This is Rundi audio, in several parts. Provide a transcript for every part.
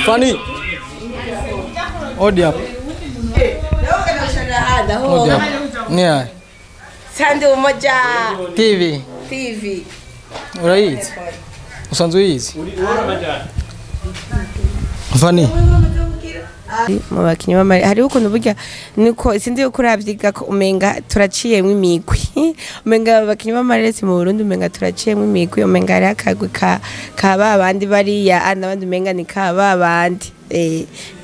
Fani. Odi hapo. Odi hapo. Ni hai. Sandi Umoja TV. TV. Urayizi? Usanzwe uyizi? Fani. Mu bakinyi b'amare hariho ukuntu burya niko sinzi yuko uravyiga ko umenga turaciyemwo imigwi, umenga abakinyi b'amaresi mu Burundi umenga turaciyemwo imigwi, umenga hariho akagwi ka babandi bariya n'abandi umenga ni ka babandi.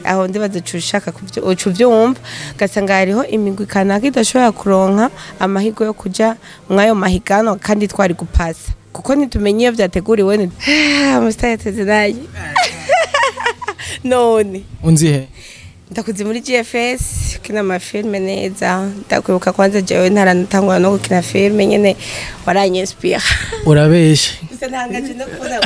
Aho ndibaza uca ushaka uca uvyumva ugasanga hariho imigwi kanaka idashobora kuronka amahirwe yo kuja mw'ayo mahiganwa kandi twari gupasa kuko ntitumenye iyo vyateguriwe. Umusitari naye none unzihe? Ndakuzi muri GFS ukina amafilme neza, ndakwibuka kwanza jewe ntaranatangura no gukina filme nyene waranyinspira. Urabeshe. Gusa ntangaje no kubona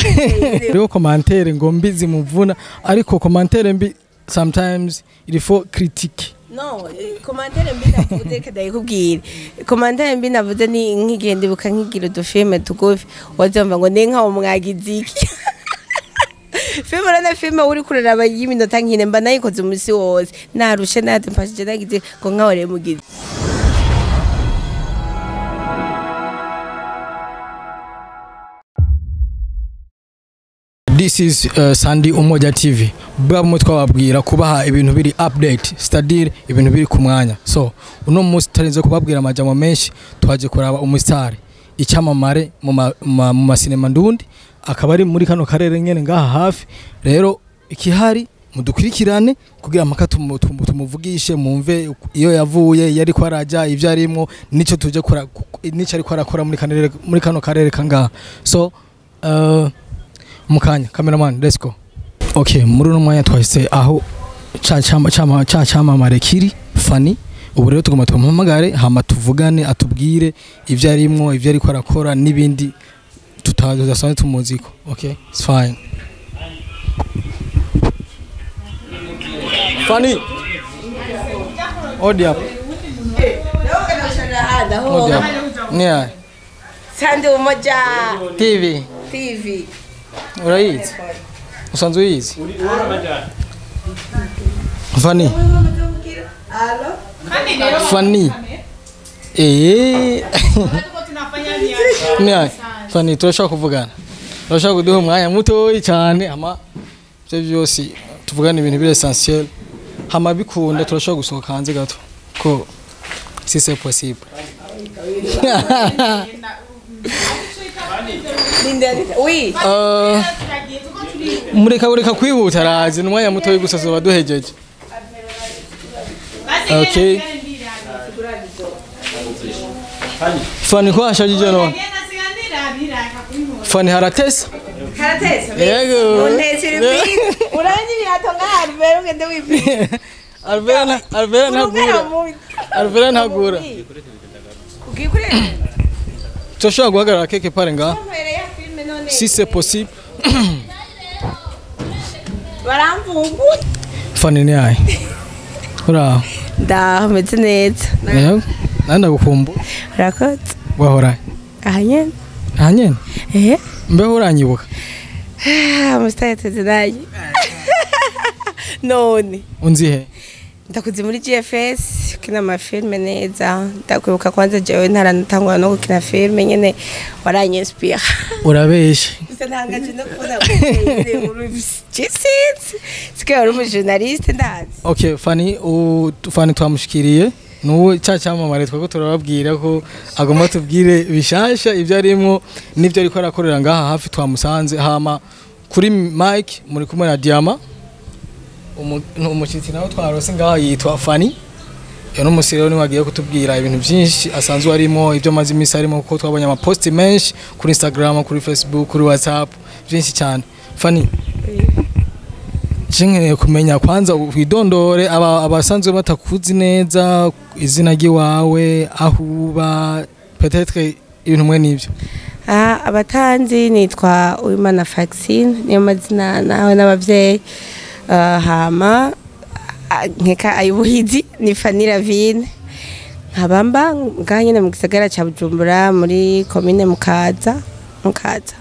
hariho commentaire ngo mbi zimuvuna, ariko commentaire mbi sometimes il faut critique. No, commentaire mbi navuze reka ndayikubwire. Commentaire mbi navuze ni nk'igihe ndibuka nkigira udufilme tugufi wazumva ngo ni nkaho mwagize iki. Filme rana filme uri kuraraba y'iminota nkine mba nayikoze umusi wose narushe nadimfashije nagize ngo nkaho rero mugize. This is Sandy Umoja TV. Bwa twababwira kubaha ibintu biri update, c'est-à-dire ibintu biri ku mwanya. So uno munsi tarinze kubabwira amajambo menshi, twaje kuraba umustar icyamamare mu masinema ndundi, akaba ari muri kano karere nyene ngaha hafi. Rero ikihari mudukurikirane kugira amaka tumuvugishe mumve iyo yavuye, yari ko araja, ivyo arimo, nico tuje kora, nico ariko arakora muri kano karere kangaha. So mukanya cameraman, let's go. Okay, muri uno mwanya twahise aho ca camamare kiri Fani. Ubu rero tugomba tumuhamagare hama tuvugane, atubwire ivyo arimwo, ivyo ariko arakora n'ibindi tutasanzwe tumuziko. Okay, it's fine. Fani. Odi hapo. Odi hapo. Ni hai. Sandi Umoja TV. TV. Urayizi? Usanzwe uyizi? Fani. Fani. Ni hai. Fani turashaka kuvugana. Turashaka kuduha umwanya mutoyi cyane ama ivyo byose tuvugana ibintu biri essentiel. Hama bikunda turashaka gusohoka hanze gato ko si c'est possible. Oui. Mureka kwihuta arazi n'umwanya mutoyi gusa zoba duhejeje. Okay. Fani ko ashajije none. Fani haratesa? Haratesa. Yego. Uranyi biratonga Alvera ugende wipima. Alvera ntagura. Alvera ntagura. Ugiye kure? Turashobora guhagarara keke pare ngaha. Si c'est possible. Baramvugu. Fani ni ai. Uraho. Ndaho meze neza. Yego. Nanda gukumbu. Urakoze. Wahora. Aha nyene. Aha nyene? Eh. Mbeho uranyibuka? Umusitari naye. None. Unzihe? Ndakuzi muri GFS ukina amafilme neza, ndakwibuka kwanza jewe ntaranatangura no gukina filme nyene waranyinspira. Urabeshe. Gusa ntangaje no kubona sinzi sike wari umujournaliste ndazi. Okay, Fani, Fani twamushikiriye nuwo ca camamare twako turababwira ko agomba tubwire bishasha ivyo arimo n'ivyo ariko arakorera ngaha hafi. Twamusanze hama kuri mic muri kumwe na Diama. Umushitsi nawe twarose ngaha yitwa Fani. Yo n'umusirero ni wagiye kutubwira ibintu byinshi asanzwe arimo, ibyo maze imisi arimo, kuko twabonye ama post menshi kuri Instagram, kuri Facebook, kuri WhatsApp, byinshi cyane. Fani, nkeneye kumenya kwanza widondore abasanzwe batakuzi neza, izina ry'iwawe, aho uba, peut-être ibintu mwe nibyo. Abatanzi nitwa Uwimana Faxine, niyo mazina nawe n'abavyeyi. Hama nkeka ayubuhizi ni Fani Ravine, nkabamba ngaha nyene mu gisagara ca Bujumbura muri commune Mukaza, Mukaza,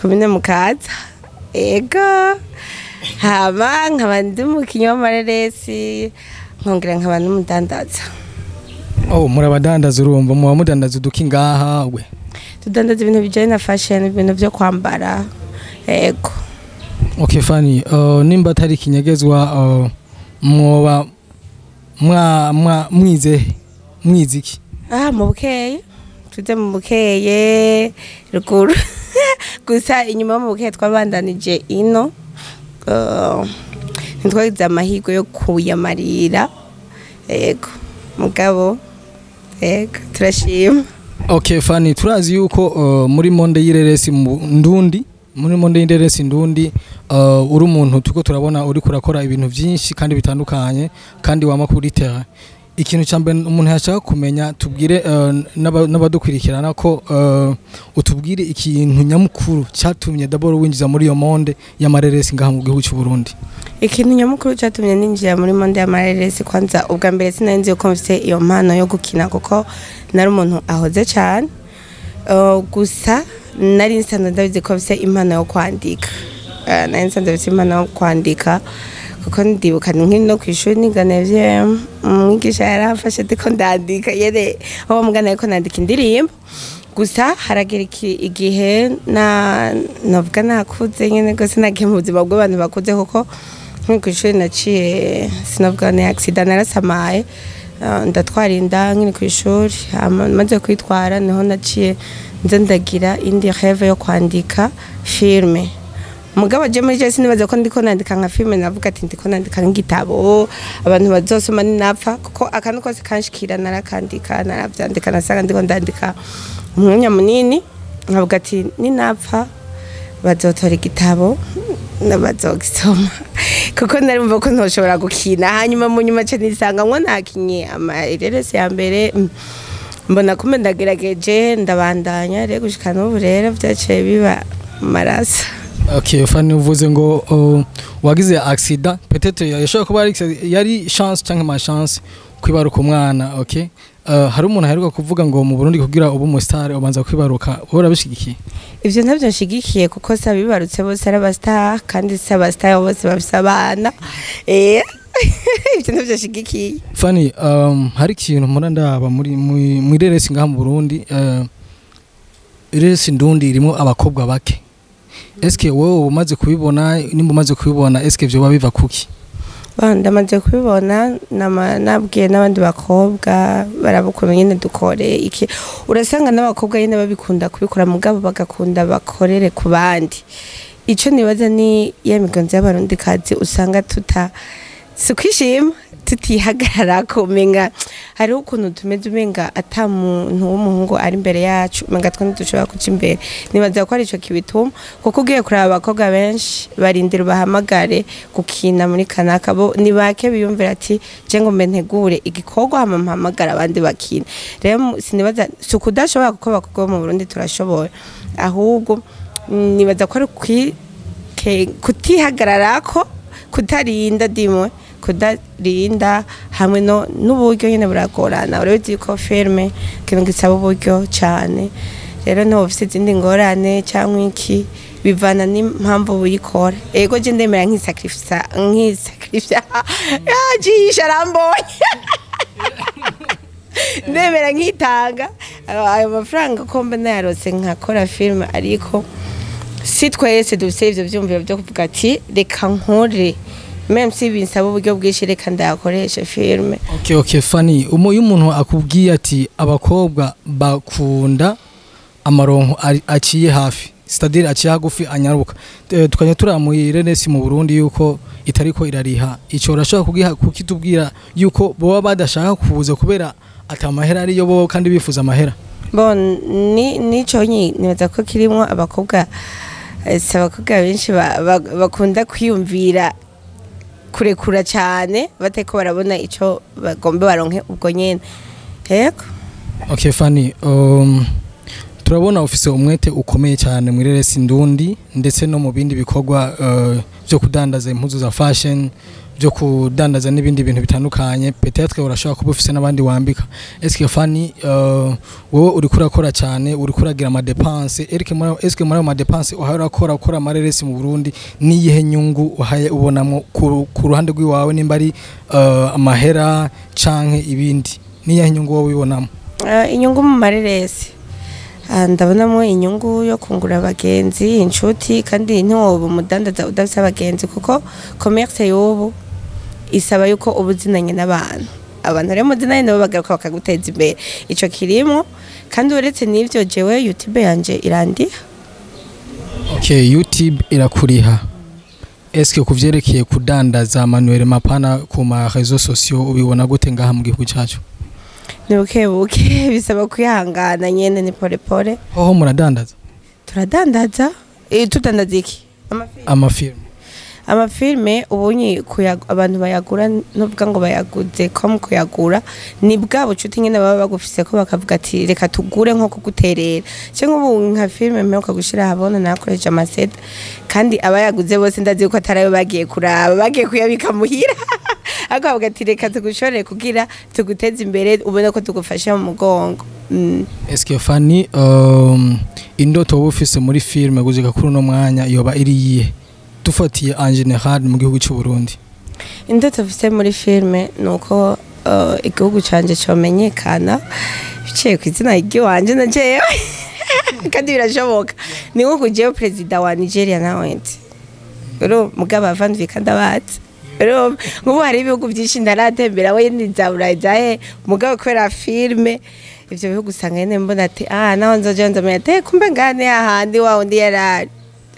commune Mukaza. Ego. Hama nkaba ndi umukinyi w'amareresi, nkongera nkaba n'umudandaza. Oh, murabadandaza, urumva muba mudandaza uduki ngaha we? Tudandaza ibintu bijanye na fashion, ibintu vyo kwambara, ego. Okay Fanny, nimba atari ikinyegezwa, mwoba mwa mwa mwize mwize iki? Ah, mu Bukeye, tuze mu Bukeye ruguru. Gusa inyuma mu Bukeye twabandanije ino, ntitwagize amahirwe yo kuyamarira, ego, mugabo ego turashima. Okay Fanny, turazi yuko muri monde y'ireresi mu ndundi, muri monde y'ireresi ndundi, uri umuntu tuko turabona uri kurakora ibintu byinshi kandi bitandukanye kandi wama kuri terrain. Ikintu cya mbere umuntu yashaka kumenya, tubwire n'abadukurikirana ko utubwire ikintu nyamukuru cyatumye d'abord winjiza muri iyo monde y'amareresi ngaha mu gihugu cy'u Burundi. Ikintu nyamukuru cyatumye ninjira muri monde y'amareresi, kwanza ubwa mbere sinari nzi yuko mfise iyo mpano yo gukina, kuko nari umuntu ahoze cyane. Gusa nari nsanzwe ndabizi ko mfise impano yo kwandika. Nari nsanzwe mfise impano yo kwandika, kuko ndibuka nkiri no kw'ishuri niga neuvième, umwigisha yaramfashe ndiko ndandika yere aho mugana ariko nandika indirimbo. Gusa haragera igihe na navuga nakuze nyene gose, nagiye mu buzima bw'abantu bakuze, kuko nko kw'ishuri naciye, sinavuga ni accident, narasamaye, ndatwara inda nkiri kw'ishuri. Hama maze kwitwara niho naciye nza ndagira indi rêve yo kwandika filme. Mugabo je muri je sinibaza ko ndiko nandika nka filme, navuga ati ndiko nandika nk'igitabo abantu bazosoma ninapfa, kuko akantu kose kanshikira narakandika, naravyandika. Nasanga ndiko ndandika umwanya munini, nkavuga ati ninapfa bazotora igitabo bazogisoma, kuko narumva ko ntoshobora gukina. Hanyuma mu nyuma ce nisanga ngo nakinye amareresi ya mbere, mbona kumbe ndagerageje, ndabandanya rero gushika n'ubu. Rero vyaciye biba maraso. Okay Fanny, uvuze ngo wagize accident, peut-être yashobora kuba yari chance cyangwa ma chance kwibaruka umwana. Okay, hari umuntu aheruka kuvuga ngo mu Burundi kugira ubu umu star ubanza kwibaruka, wowe urabishigikiye? Ivyo ntabyo nshigikiye, kuko si abibarutse bose ari aba star, kandi si aba star bose bafise abana. Ivyo ntabyo nshigikiye. Fanny, hari ikintu mpora ndaba muri muri reresi ngaha mu Burundi, ireresi ndundi irimo abakobwa bake. Eske wowe umaze kubibona? Nimba umaze kubibona, eske vyoba biva kuki? Ba, ndamaze kubibona, nabwiye n'abandi bakobwa barabukunda nyine dukore iki. Urasanga n'abakobwa nyine babikunda kubikora, mugabo bagakunda bakorere ku bandi. Ico nibaza ni ya migenzo y'Abarundikazi, usanga tuta si kwishima, tutihagararako, umenga hariho ukuntu tumeze, umenga ata muntu w'umuhungu ari imbere yacu, umenga twe ntidushobora kuja imbere. Nibaza ko ari ico kibituma, kuko ugiye kuraba abakobwa benshi barindira ubahamagare gukina muri kanaka. Bo ni bake biyumvira ati je ngo mbe ntegure igikorwa hama mpamagara abandi bakina. Rero sinibaza, si ukudashobora, kuko abakobwa bo mu Burundi turashobora, ahubwo nibaza ko ari kutihagararako, kutarinda dimwe, kudarinda hamwe no n'uburyo nyine buragorana. Urabizi ko filme ikintu gisaba uburyo cyane, rero ntuba ufite izindi ngorane cyangwa iki, bivana n'impamvu buyikora. Ego, je ndemera nkisacrifice, nkisacrifice, jisha arambonye, ndemera nkitanga ayo mafaranga ko mba nayarose nkakora filme. Ariko si twese dufise ivyo vyumviro vyo kuvuga ati reka nkore, même si binsaba uburyo bwinshi, reka ndayakoreshe filme. Okay Fanny, iyo umuntu akubwiye ati abakobwa bakunda amaronko aciye hafi, c'est-à-dire aciye hagufi, anyaruka, tukajya turamuye renesi mu Burundi yuko itariko irariha, ico urashobora kukitubwira yuko boba badashaka kuza kubera ata mahera ariyo bo kandi bifuza amahera? Bon, ni nico nibaza ko kirimwo abakobwa, si abakobwa benshi bakunda kwiyumvira kurekura cyane, bateko barabona ico bagomba baronke ubwo nyene, yego. Okay Fanny, turabona ufise umwete ukomeye cyane muri resi ndundi ndetse no mu bindi bikorwa byo kudandaza impuzu za fashion. Byo kudandaza n'ibindi bintu bitandukanye, peut-être urashobora kuba ufise n'abandi wambika. Est-ce que Fanny, wowe uriko urakora cyane, uriko uragira ama dépenses, est-ce que muri ayo ma dépenses uhaye urakora, ukora amareresi mu Burundi, niyihe nyungu uhaye ubonamo ku ruhande rw'iwawe, nimba ari amahera canke ibindi, niyihe nyungu wowe ubibonamo? Inyungu mu mareresi, ndabonamo inyungu yo kungura abagenzi, inshuti, kandi ntiwoba umudandaza udafise abagenzi, kuko commerce y'ubu isaba yuko uba uzinanye n'abantu. Abantu rero muzinanye nabo bagaruka bakaguteza imbere. Ico kirimo. Kandi uretse n'ivyo, jewe YouTube yanje irandiha. Okay, YouTube irakuriha. Est-ce que kuvyerekeye kudandaza Manuel Mapana ku ma réseaux sociaux, ubibona gute ngaha mu gihugu cyacu? Ni buke buke, bisaba kwihangana nyene, ni pole pole. Hoho muradandaza? Turadandaza. Tudandaza iki? Amafilm? Amafilm. Amafilme ubunyi abantu bayagura, nuvuga ngo bayaguze ko mu kuyagura ni bwa bucuti nyene baba bagufise, ko bakavuga ati reka tugure nko kuguterera. Cyangwa ubu nka filme mperuka gushira ahabona, nakoresheje amaseta, kandi abayaguze bose ndazi ko atarayo bagiye kuraba, bagiye kuyabika muhira, ariko bavuga ati reka tugushorere kugira tuguteze imbere, ubone ko tugufasha mu mugongo. Est-ce que Fanny, indoto wowe ufise muri filme gushika kuri uno mwanya yoba iri yihe, dufatiye en général mu gihugu cy'u Burundi? Indoto mfise muri filme ni uko igihugu canje comenyekana biciye ku izina ry'iwanje na jewe, kandi birashoboka. Ni nko kujewe perezida wa Nigeria nawe nzi, urumva, mugabo avandwi kandi abazi, urumva, nk'ubu hari ibihugu byinshi ndaratembera, we ni za Burayi, za he, mugabo kubera filme ivyo bihugu usanga nyene mbona ati ah, naho nzoja nzomenya ati "Eh, kumbe ngane hahandi wa wundi yarari."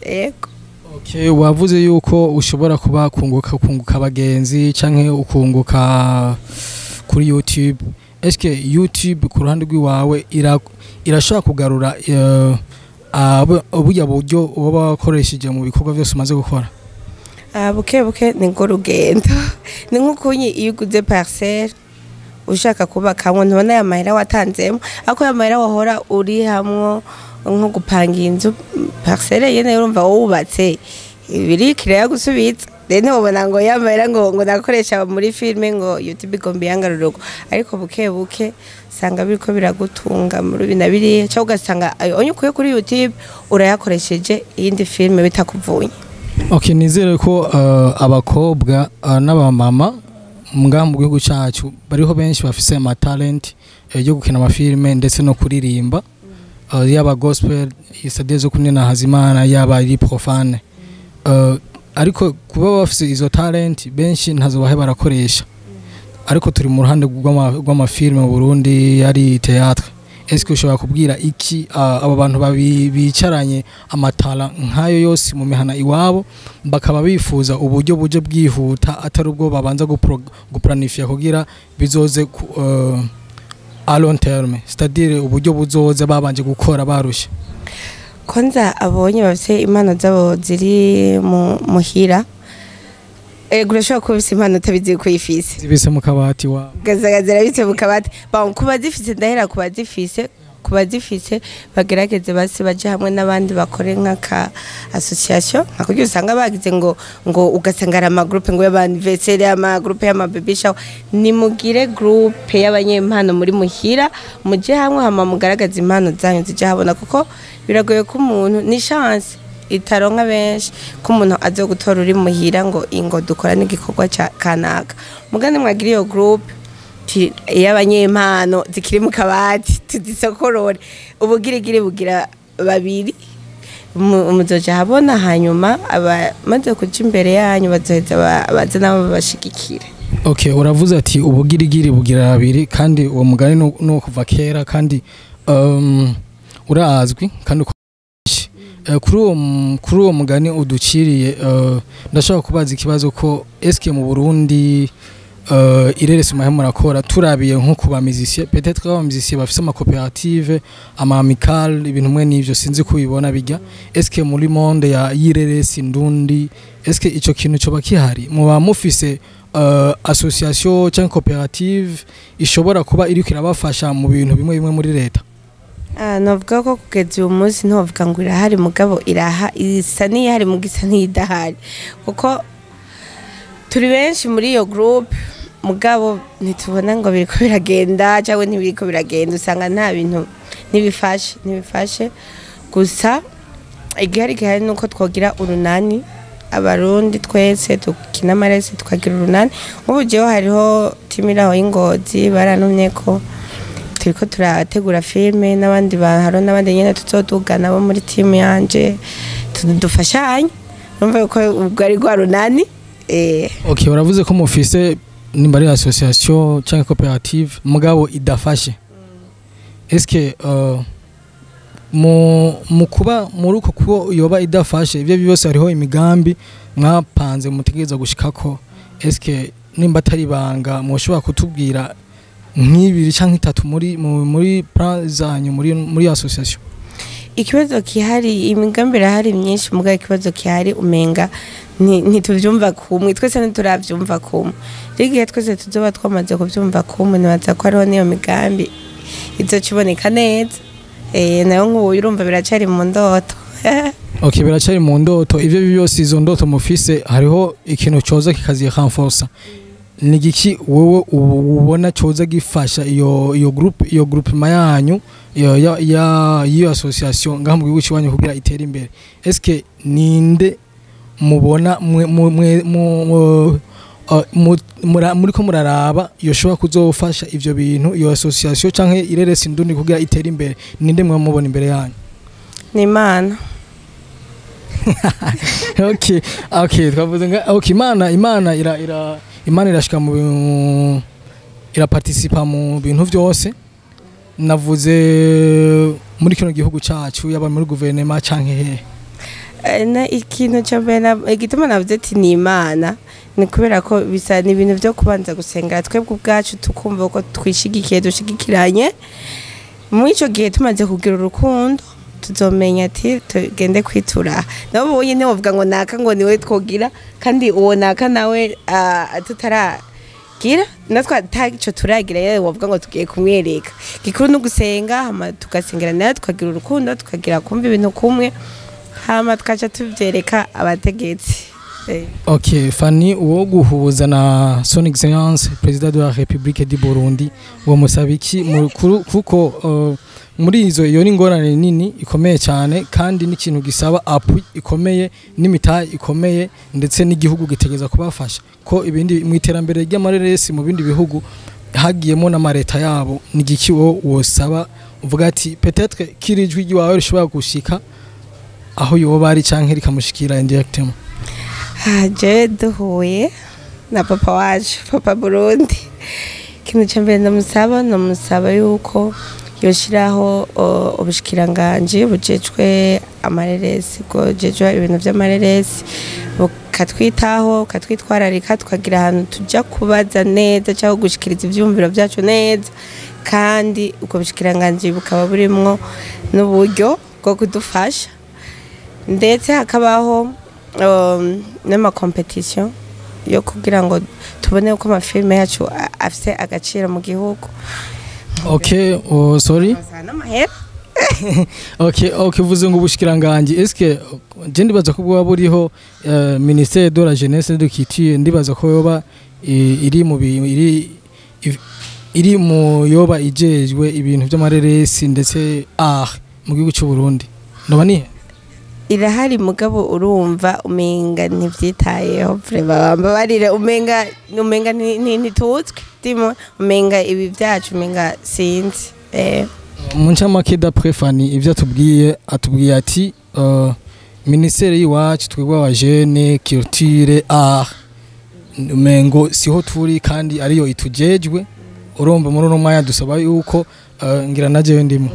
Yego. Okay, wavuze yuko ushobora kuba kunguka abagenzi canke ukunguka kuri YouTube. Est-ce que YouTube ku ruhande rw'iwawe irashobora kugarura burya buryo uba wakoresheje mu bikorwa byose umaze gukora? Ah, buke buke, ni ngo rugendo. Ni nk'ukunyi iyo uguze parcelle ushaka kubakamwo, ntubona ya mahera watanzemo, ariko ya mahera wahora uri hamwo nko gupanga inzu, parcelle yene, urumva wubatse ibiri gusubiza. Rero ntiwobona ngo ya mahera ngo nakoresha muri filme ngo YouTube igomba iyangarururwa, ariko buke buke usanga biriko biragutunga muri ibi na biriya, cyangwa ugasanga ayo onye ukuye kuri YouTube urayakoresheje iyindi filme bitakuvunye. Okay, nizere ko abakobwa n'abamama ngaha mu gihugu cyacu bariho benshi bafise ama talent yo gukina amafilme ndetse no kuririmba, yaba gospel, c'est-à-dire zo kunena hazimana, yaba iri profane, ariko kuba bafise izo talent benshi ntazo bahe barakoresha. Ariko turi mu ruhande rw'amafilme mu Burundi, yari théâtre. Est-ce que ushobora kubwira iki abo bantu bicaranye amatara nk'ayo yose mu mihana iwabo, bakaba bifuza uburyo buje bwihuta, atari ubwo babanza guplanifiya kugira bizoze à long terme, c'est-à-dire uburyo buzoza babanje gukora barushe? Kwanza abonye bafite impano zabo ziri mu muhira, ego, urashobora kuba ufise impano utabizi ko uyifise. Zibise mu kabati wa ugasanga zirabitse mu kabati. Bon, kuba zifise, ndahera kuba zifise, bagerageze basi baje hamwe n'abandi, bakore nk'aka association, nka kugira usanga bagize ngo ugasanga ari amagroupe ngo y'aba-anniversaire, amagroupe y'ama baby shower. Nimugire groupe y'abanyempano muri muhira, muje hamwe, hama mugaragaze impano zanyu zije habona, kuko biragoye ko umuntu, ni chance itaronka benshi, ko umuntu azo gutora uri muhira ngo ingo dukora n'igikorwa ca kanaka. Mugane mwagira iyo groupe y'abanyempano zikiri mu kabati, tuzisokorore. Ubugirigiri bugira babiri. Muzoja habona, hanyuma abamaze kuja imbere yanyu bazoheza baze nabo babashigikire. Okay, uravuze ati ubugirigiri bugira babiri, kandi uwo mugani ni kuva kera, kandi urazwi kandi uko kuri uwo mugani uduciriye, ndashaka kubaza ikibazo ko eske mu Burundi ireresi muhe murakora, turabiye nko ku ba musicien, peut-être aba musicien bafise ama coopérative, ama amicale, ibintu mwe n'ivyo, sinzi ko ubibona bijya. Est-ce que muri monde ya y'ireresi ndundi, est-ce que ico kintu coba kihari, muba mufise association cyangwa coopérative ishobora kuba iriko irabafasha mu bintu bimwe bimwe muri leta? Ah, novuga ko kugeza uyu munsi ntovuga ngo irahari, mugabo iraha, isa n'iyahari muga isa n'iyidahari, kuko Turi benshi muri iyo groupe, mugabo ntitubona ngo biriko biragenda cyangwa ntibiriko biragenda. Usanga nta bintu, ntibifashe. Gusa igihari gihari nuko twogira urunani, Abarundi twese dukina amaresi tukagira urunani. Nk'ubu jewe hariho team iraho y'Ingozi barantumye ko turiko turategura filime n'abandi bantu, hariho n'abandi nyene tuzodugana bo muri team yanje, dufashanye. Urumva yuko ubwo ari rwa runani. Okay, uravuze ko mufise nimba ari association canke coopérative, mugabo idafashe. Eske mu kuba muri uko kuba yoba idafashe, ibyo byose hariho imigambi mwapanze mutegereza gushikako. Eske nimba atari ibanga, mwoshobora kutubwira nk'ibiri canke itatu muri plan zanyu muri association? Ikibazo kihari, imigambi irahari myinshi, mugabo ikibazo kihari umenga ntituvyumva kumwe twese, ntituravyumva kumwe. Rero igihe twese tuzoba twamaze kuvyumva kumwe, nibaza ko hariho n'iyo migambi izoca iboneka neza. Nayo nk'ubu urumva biracari mu ndoto. Okay, biracari mu ndoto. Ivyo byose, izo ndoto mufise, hariho ikintu coza kikazirenforsa. Ni giki wowe ubu ubona coza gifasha iyo groupe, iyo groupement yanyu, iyo ya ya iyo association ngaha mu gihugu ciwanyu kugira itere imbere? Eske ninde mubona mwe mwe mu muriko muraraba yoshobora kuzofasha ivyo bintu, iyo association canke ireresi ndundi kugira itere imbere? Ninde mwe mubona imbere yanyu? Ni Imana. Okay, twavuze nga okay, Imana ira Imana irashika mu iraparticipa mu bintu vyose. Navuze muri kino gihugu cacu, yaba muri guverinoma canke hehe. Na ikintu cya mbere igituma navuze ati ni Imana, ni kubera ko bisa ni ibintu byo kubanza gusenga twebwe ubwacu, tukumva ko twishigikiye, dushigikiranye. Muri icyo gihe tumaze kugira urukundo, tuzomenya ati tugende kwitura. Nabo ubonye ntiwovuga ngo naka, ngo niwe twogira, kandi uwo naka nawe tutaragira natwe ataco turagira, yewe wovuga ngo tugiye kumwereka. Gikuru ni ugusenga, hama tugasengera nawe, tukagira urukundo, tukagira kumva ibintu kumwe, hama tukaca tuvyereka abategetsi. Okay, Fanny, uwo guhuza na Son Excellence Président de la République du Burundi, uwo musaba iki kuko muri izo, iyo ni ingorane nini ikomeye cyane, kandi n'ikintu gisaba appui ikomeye n'imitahe ikomeye, ndetse n'igihugu gitegeza kubafasha, ko ibindi mu iterambere ry'amareresi mu bindi bihugu hagiyemo n'amareta yabo. Ni igiki wo wosaba, uvuga ati peut-être kiri ijwi ryawe rishobora gushika aho yoba ari canke rikamushikira indirectement? Ah, jewe duhuye na papa wacu, papa Burundi, ikintu cya mbere ndamusaba yuko yoshiraho ubushikiranganji bujejwe amareresi, bwojejwe ibintu vy'amareresi, bukatwitaho, bukatwitwararika, tukagira ahantu tuja kubaza neza cyangwa gushikiriza ivyumviro vyacu neza, kandi ubwo bushikiranganji bukaba burimwo n'uburyo bwo kudufasha, ndetse hakabaho n'amacompétition yo kugira ngo tubone uko amafilme yacu afise agaciro mu gihugu. Okay, oh, sorry. N'amahera. Okay, uvuze ngo ubushikiranganje. Eske je ndibaza ko bwoba buriho, ministère de la jeunesse et de culture, ndibaza ko yoba iri mu iri iri mu yoba ijejwe ibintu by'amareresi ndetse art mu gihugu cy'u Burundi. Noba nihe? Irahari, mugabo urumva umenga ntivyitayeho vraiment. Bambabarire, umenga ntituzwi ndimo, umenga ibi vyacu, umenga sinzi. Mu ncamake, d'après Fanny ibyo atubwiye, atubwiye ati ministère y'iwacu twebwe abajene, culture, art, umengo siho turi kandi ariyo itujejwe. Urumva muri uno mwanya dusaba yuko ngira na jewe ndimo,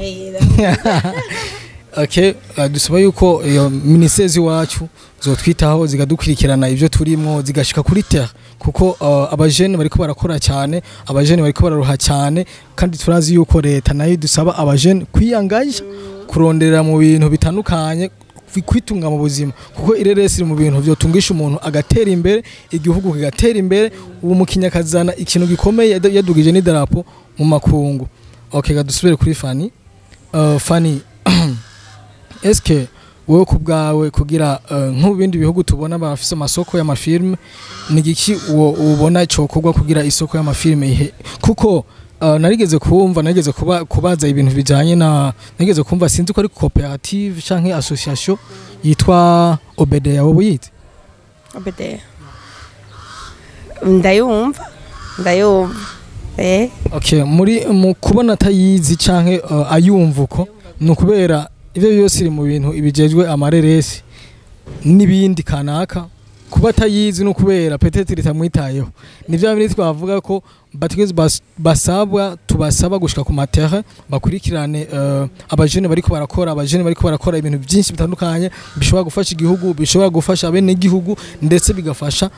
okay, dusaba yuko iyo ministère z'iwacu zotwitaho, zikadukurikirana ibyo turimo, zigashika kuri terre, kuko abajene bariko barakora cyane, abajene bariko bararuha cyane, kandi turazi yuko leta nayo dusaba abajene kwiyangaje, kurondera mu bintu bitandukanye, kwitunga mu buzima, kuko ireresi iri mu bintu byotungisha umuntu agatera imbere, igihugu kigatera imbere, ubu mukinya akazana ikintu gikomeye yadugije n'idarapo mu makungu. Okay, ga dusubire kuri Fanny. Fanny, eske Wowe ku bwawe, kugira nk'u bindi bihugu tubona bafise amasoko y'amafilme, ni giki uwo ubona cokorwa kugira isoko y'amafilme ihe? Kuko narigeze kumva, narigeze kuba kubaza ibintu bijanye na, narigeze kumva, sinzi ko ari coopérative canke association yitwa OBDA, wowe uyizi? OBDA ndayumva, ndayumva. Okay, muri mu kubona atayizi canke ayumva uko, ni ukubera ivyo byose iri mu bintu ibijejwe amareresi n'ibindi kanaka. Kuba atayizi ni ukubera peut-être ritamwitayeho. Ni vya bindi twavuga ko batigeze basabwa, tubasaba gushika ku ma terrain bakurikirane abajene bariko barakora, abajene bariko barakora ibintu byinshi bitandukanye bishobora gufasha igihugu, bishobora gufasha bene igihugu, ndetse bigafasha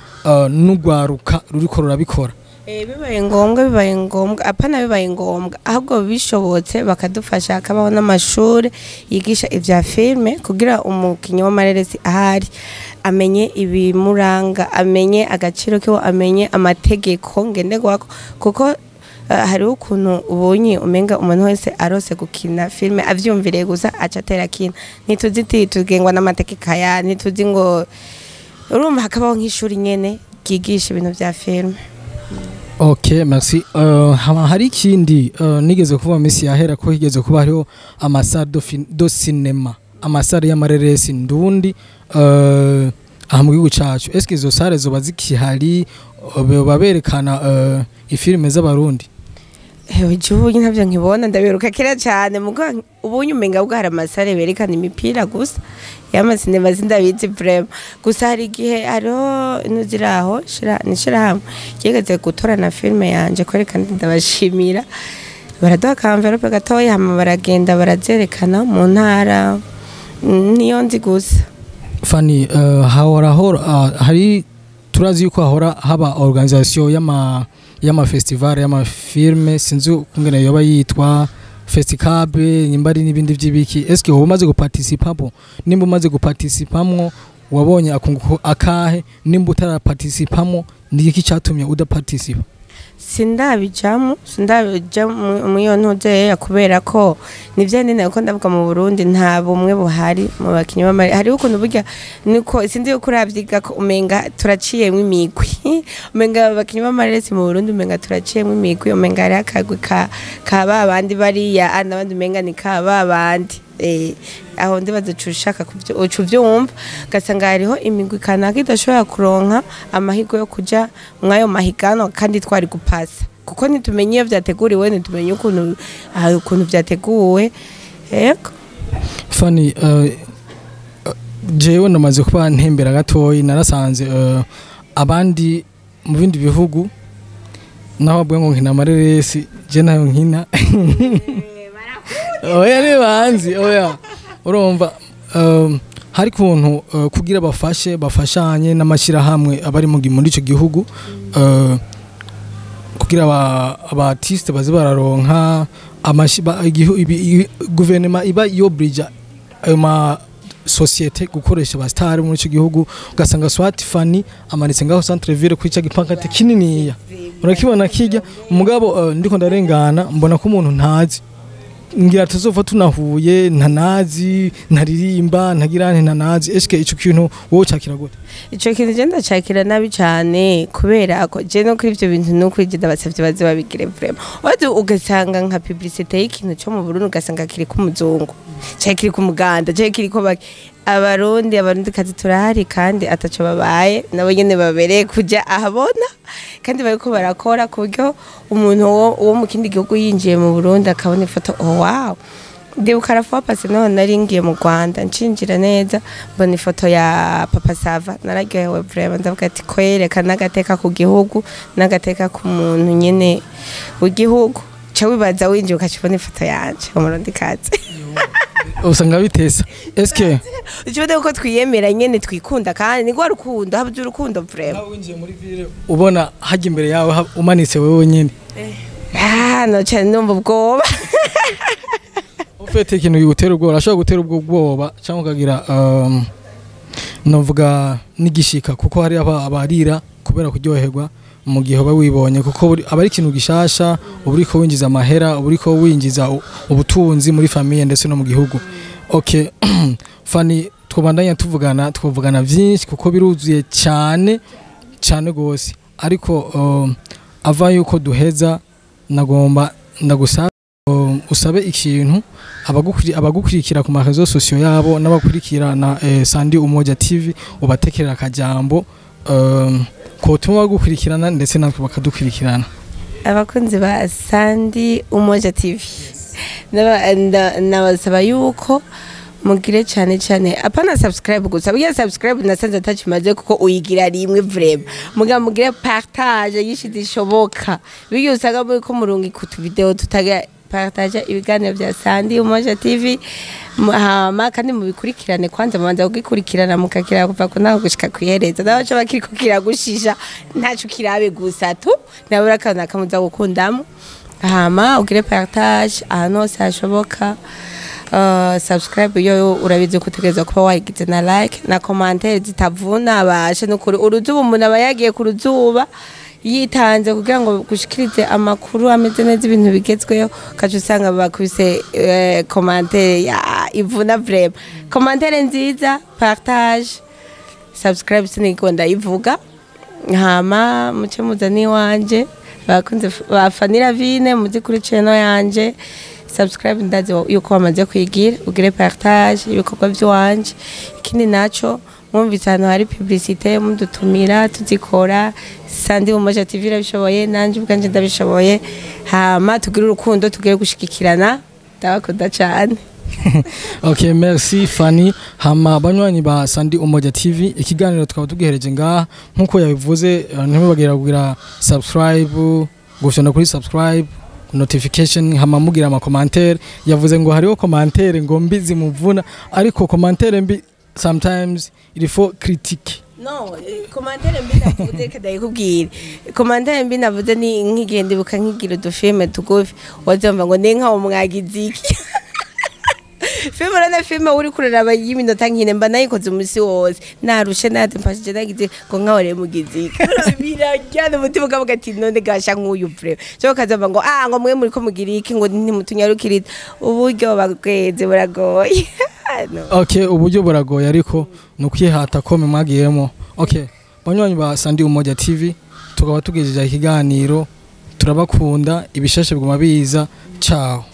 n'urwaruka ruriko rurabikora. Bibaye ngombwa, bibaye ngombwa, apana bibaye ngombwa, ahubwo bishobotse bakadufasha hakabaho n'amashuri yigisha ivya filme, kugira umukinyi w'amareresi ahari amenye ibimuranga, amenye agaciro kiwe, amenye amategeko ngenderwako, kuko hariho ukuntu ubonye umenga umuntu wese arose gukina filme avyumviriye gusa aca atera akina. Ntituzi iti tugengwa n'amategeko aya, ntituzi ngo urumva, hakabaho nk'ishuri nyene ryigisha ibintu vya filme. Ok, merci. Hama hari ikindi nigeze kuva mu minsi yahera ko higeze kuba hariho ama salles de cinéma, ama salles y'amareresi ndundi aha mu gihugu cacu. Eske izo salles zoba zikihari, boba berekana ifilime z'Abarundi? Hewe, ubu ntabyo nkibona, ndabiruka kera cyane. Muga ubunye umenga bwo hari ama salles berekana imipira gusa, y'amasinema sindabizi vraiment. Gusa hari igihe hariho inuziraho shira nishirahamwe ryigeze gutorana filme yanje kwerekana, ndabashimira, baraduha ka enveloppe gatoya, hama baragenda barazerekana mu ntara. Niyo nzi gusa. Fani, hahora hari, turazi yuko hahora haba organisation y'ama festival y'ama filme, sinzi ukungene yoba yitwa, Festicabe nimba ari n'ibindi vy'ibiki. Eske wowe umaze guparticipamo? Nimba umaze guparticipamwo, wabonye akunguko akahe? Nimba utaraparticipamo, ni iki catumye udaparticipa? Sindabijamo, sindabija mu iyo ntuzeya, kubera ko nivyo nyene ko ndavuga, mu Burundi nta bumwe buhari mu bakinyi b'amari. Hariho ukuntu burya niko sinzi yuko uravyiga ko umenga turaciyemwo imigwi, umenga abakinyi b'amareresi mu Burundi umenga turaciyemwo imigwi, umenga hariho akagwi ka ba bandi bariya, n'abandi umenga ni ka ba bandi. Aho ndibaza uca ushaka uca uvyumva, ugasanga hariho imigwi kanaka idashobora kuronka amahirwe yo kuja mw'ayo mahiganwa, kandi twari gupasa, kuko ntitumenye iyo vyateguriwe, ntitumenye ukuntu ukuntu vyateguwe, yego. Fani, jewe namaze kuba ntembera gatoyi, narasanze abandi mu bindi bihugu naho bavuga ngo nkina amareresi, je nayo nkina. Oya, nibanzi, oya, urumva hari kuntu kugira bafashe, bafashanye n'amashyirahamwe abari muri ico gihugu, kugira aba artiste baze bararonka guverinoma iba yobrija ayo ma société gukoresha ba star muri ico gihugu. Ugasanga Swat Fani amanitse ngaho centre ville kwica gipancarte kininiya, urakibona kijya. Umugabo ndiko ndarengana mbona ko umuntu ntazi, ngira tuzova tunahuye, ntanazi, ntaririmba, ntagira nti ntanazi. Eske ico kintu wowe cakira gute? Ico kintu je ndacakira nabi cane, kubera ko je no kuri ivyo bintu no kuri je ndabasavye baze babigire vraiment. Wazi ugasanga nka publicité y'ikintu cyo mu Burundi, ugasanga kiri ku muzungu canke kiri ku muganda canke kiri ko Abarundi, Abarundi kazi turahari kandi ataco babaye, nabo nyene babereye kuja ahabona, kandi bariko barakora ku buryo umuntu wo mu kindi gihugu yinjiye mu Burundi akabona ifoto, oh wow. Ndibuka la fois passée naho nari ngiye mu Rwanda, ncinjira neza mbona ifoto ya Papa Sava, nararyohewe vraiment, ndavuga ati kwereka n'agateka ku gihugu n'agateka ku muntu nyene w'igihugu. Ca wibaza winjiye ukacibona ifoto yanje Umurundi kazi. Usanga bitesa, eske Ucibona ko twiyemera nyene, twikunda, kandi ni rwa rukundo, haba urukundo vraiment. Nawe winjiye muri ville ubona hajya imbere yawe umanitse wewe nyene? Ah, no cyane, numva ubwoba. Ufite ikintu gutera ubwoba, urashobora gutera ubwo bwoba cyangwa ukagira novuga n'igishika, kuko hari abarira kubera kuryoherwa mu gihe uba wibonye, kuko aba ari ikintu gishasha, uba uriko winjiza amahera, uba uriko winjiza ubutunzi muri famille ndetse no mu gihugu. Okay, Fani. Twobandanya tuvugana, twovugana vyinshi kuko biruzuye cyane cyane gose, ariko ava yuko duheza, nagomba ndagusaba usabe ikintu abagukurikira ku ma réseaux sociaux yabo n'abakurikirana Sandi Umoja TV, ubatekerera akajambo kotuma bagukurikirana ndetse natwe bakadukurikirana. Abakunzi ba Sandi Umoja TV, nabasaba yuko mugire cyane cyane, apana subscribe gusa. Burya subscribe nasanze atakimaze kuko uyigira rimwe vraiment. Muga mugire partage yishi zishoboka. Bigiye usanga muri ko murungi ku video tutaga partage ibiganiro bya Sandi Umoja TV, hama kandi mubikurikirane. Kwanza mubanza kugikurikirana mukakira kuva ku naho gushika kwihereza, nabaca bakiriko kiragushisha ntaco kirabe gusa tu nabura kana kamuza gukundamo. Hama ugire partage ahantu hose hashoboka. Subscribe yo urabizi ko utegerezwa kuba wayigize, na like na commentaire zitavuna. Abashe nukuri uruzuba, umuntu aba yagiye ku ruzuba yitanze kugira ngo gushikirize amakuru ameze neza, ibintu bigezweho, ukaca usanga bakubise commentaire ya ivuna. Vraiment, commentaire nziza, partage, subscribe sinigwa ndayivuga. Hama muce muza n'iwanje, bakunze bafanira vine muzi kuri channel yanje. Subscribe ndazi yuko wamaze kuyigira, ugire partage ibikorwa by'iwanje. Ikindi naco, mwumvise ahantu hari publicité mudutumira tuzikora. Sandi Umoja TV irabishoboye, nanje ubwanje ndabishoboye. Hama tugire urukundo, tugire gushigikirana. Ndabakunda cyane. Okay, merci Fanny. Hama banywanyi ba Sandi Umoja TV, ikiganiro tukaba tugihereje ngaha nkuko yabivuze. Ntimubagira kugira subscribe, gufyonda kuri subscribe, notification, hama mugira ama commentaire. Yavuze ngo hariho commentaire ngo mbi zimuvuna, ariko commentaire mbi sometimes il faut critique. No, commentaire mbi navuze, reka ndayikubwire. Commentaire mbi navuze ni nk'igihe ndibuka nkigira udufilme tugufi, wazumva ngo ni nkaho mwagize iki filime. Urabona filime uri kuraraba y'iminota nkine, mba nayikoze umusi wose, narushe, nadempashije, nagize ngo nkaho rero mugize iki, birajyana umutima ukavuga ati none gasha nk'uyu vraiment. Cyo ukazumva ngo ah, ngo mwe muri ko mugira iki, ngo ntimutunyarukirize. Uburyo bagweze buragoye. No. Okay, uburyo buragoye, ariko ni ukwihata ko mwagiyemo. Okay, banywanyi ba Sandi Umoja TV, tukaba tugejeje ikiganiro. Turabakunda, ibishashe biguma biza. Ciao.